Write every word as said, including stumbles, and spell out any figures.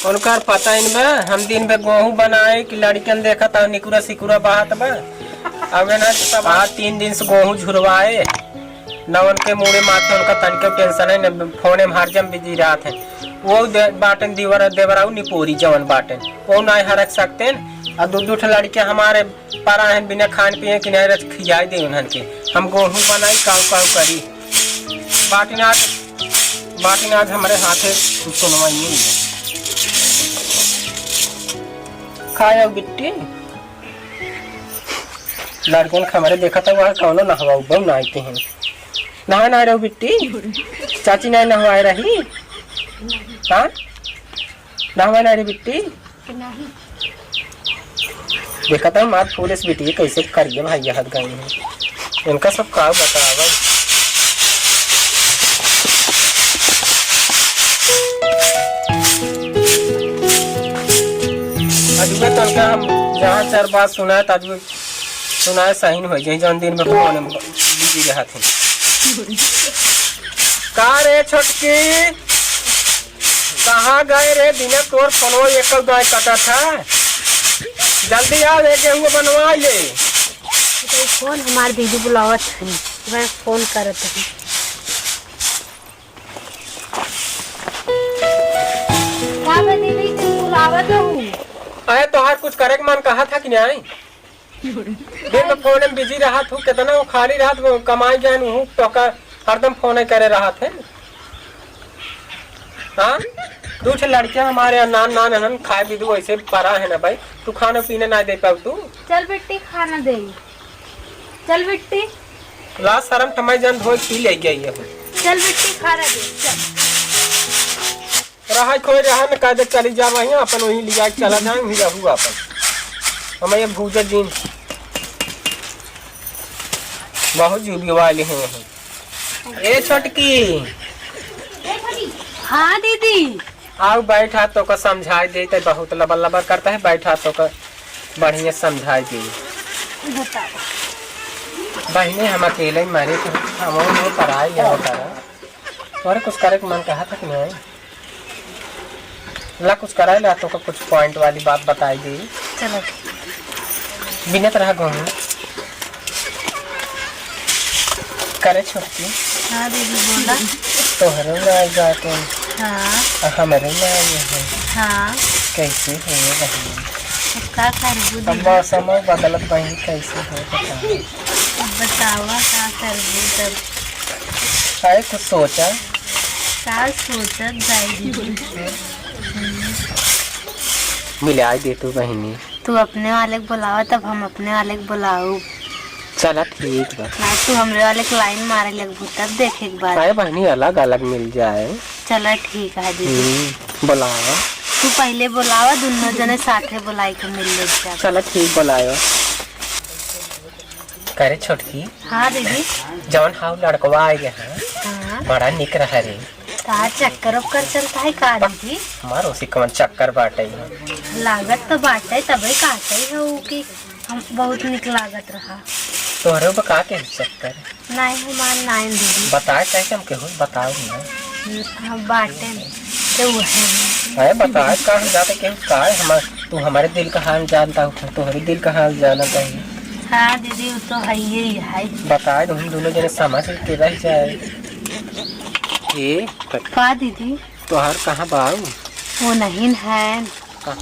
उनकर पता ही न बा, हम दिन भर गोहूँ बनाए कि लड़कियन देखत और निकुरा सिकुरा बहात बा। अब ना सब आज तीन दिन से गोहूँ झुरवाए, न उनके मूड़े माथे उनका तनिको टेंशन है, न फोने में हरदम बिजी रहत है। वो दे-, बाटन दीवर देवराऊ निपोरी जवन बाटन, वो ना हरक सकते। और दो दो ठे लड़कियाँ हमारे परा हैं, बिना खान पिए कि नहीं रच खियाई दे उन्हन के। हम गोहूँ बनाई, काऊ काऊ करी। बाटिन आज, बाटिन आज हमरे हाथे सुनवाई नहीं है। खाए बिट्टी, लड़कन के हमरे देखत हुआ कौनो नहवा उबा ना आते हैं। नहा ना रहो बिट्टी, चाची ना नहवाए रही। हाँ, नहवा ना रे बिट्टी। नहीं। देखा था हमार फूल इस बिटिया कैसे करिए भाई हद गए हैं। इनका सब का बतावा। अजुबे तनका हम जहाँ चार बात सुनाए, तो अजुबे सुनाए सही न हो जाए, जौन दिन में फोन में बिजी रहत हैं। का रे छोटकी? कहाँ गए रे दिने, तोर फोनवा एक दाई कटत है। जल्दी आ, ले गेहुआ बनवा ले। तो फोन हमार दीदी बुलावत है, मैं फोन करत हूँ। का बा दीदी, तुम बुलावत हो? अरे तोहार कुछ करे के मन कहा था कि नहीं? दिन में फोन में बिजी रहत हूँ, कितना वो खाली रहत, वो कमाई जान हूँ, तो का हरदम फोन करे रहत है। हाँ, दू ठे लड़कियां हमारे यहाँ नान नान हन, खाए भी दू, ऐसे परा है ना भाई, तू खाना पीने ना दे पाऊ तू। चल बेटी, खाना दे। चल बेटी। ला शर्म ठमाई जान धोए पी ले गई है। चल बेटी, खाना दे, चल। रहा कोई रहा न, कह दे चली जा वहीं, अपन वहीं लिया के चला जाए, वहीं रहू अपन। हम ये भूजा जीन बहुत जुबी वाले हैं वहीं। ए छोटकी। हाँ दीदी। आओ बैठा, तो का समझाई दे, तो बहुत लबर लबर करता है, बैठा तो का बढ़िया समझाई दे। बताओ। बहिनी हम अकेले ही मरे थे, हम वो पराई है करा। तोहरे कुछ करे के मन कहा था कि नहीं? ला कुछ कराए ला, तो कुछ पॉइंट वाली बात बताई दी। चलो ठीक। बिनत रहा गोहूँ। करे छोटकी। हाँ दीदी बोला। तोहरो ना आई बात है। हाँ। आ हमरो ना आई है। हाँ। कैसे हो बहिनी? अब का करबू अब दीदी? मौसम बदलत बहिनी, कैसे हो बताओ? अब बतावा का करबू तब? अरे कुछ सोचा। का सोचत जाई दीदी? मिलाए दे तू बहिनी। तू अपने वाले के बुलावा, तब हम अपने वाले के बुलाऊ। चला ठीक बा। ना तू हमरे वाले के लाइन मारे लगबू, तब देखे के बाद। अरे बहिनी, अलग अलग मिल जाए। चला ठीक है दीदी। हम्म, बुलावा। तू पहले बुलावा, दोनों जने साथे बुलाई के मिल ले जाब। चला ठीक, बुलावा। करे छोटकी। हाँ दीदी। जौन हाउ लड़कवा आए है, हाँ। बड़ा निक रहा रे। का चक्कर उक्कर चलता है का दीदी? हमारो से कौन चक्कर बाटे है? लागत तो बाटे, तबे कहते है ऊ कि हम बहुत निक लागत रहा। तोहरे बा का के चक्कर? नहीं, हमार नाइन दीदी। बताए चाहे हम केहू बताओ ना। हम बाटे तो वो है। अरे बताए का हम जाते केहू का है? हमार, तू हमारे दिल का हाल जानता हो, तोहरे दिल का हाल जानता है। हाँ दीदी, वो तो है ही है। बताए तो हम दोनों जने समझ के रह जाए। ए, का दीदी? तोहार कहाँ बाऊ? वो नहीं है। कहाँ?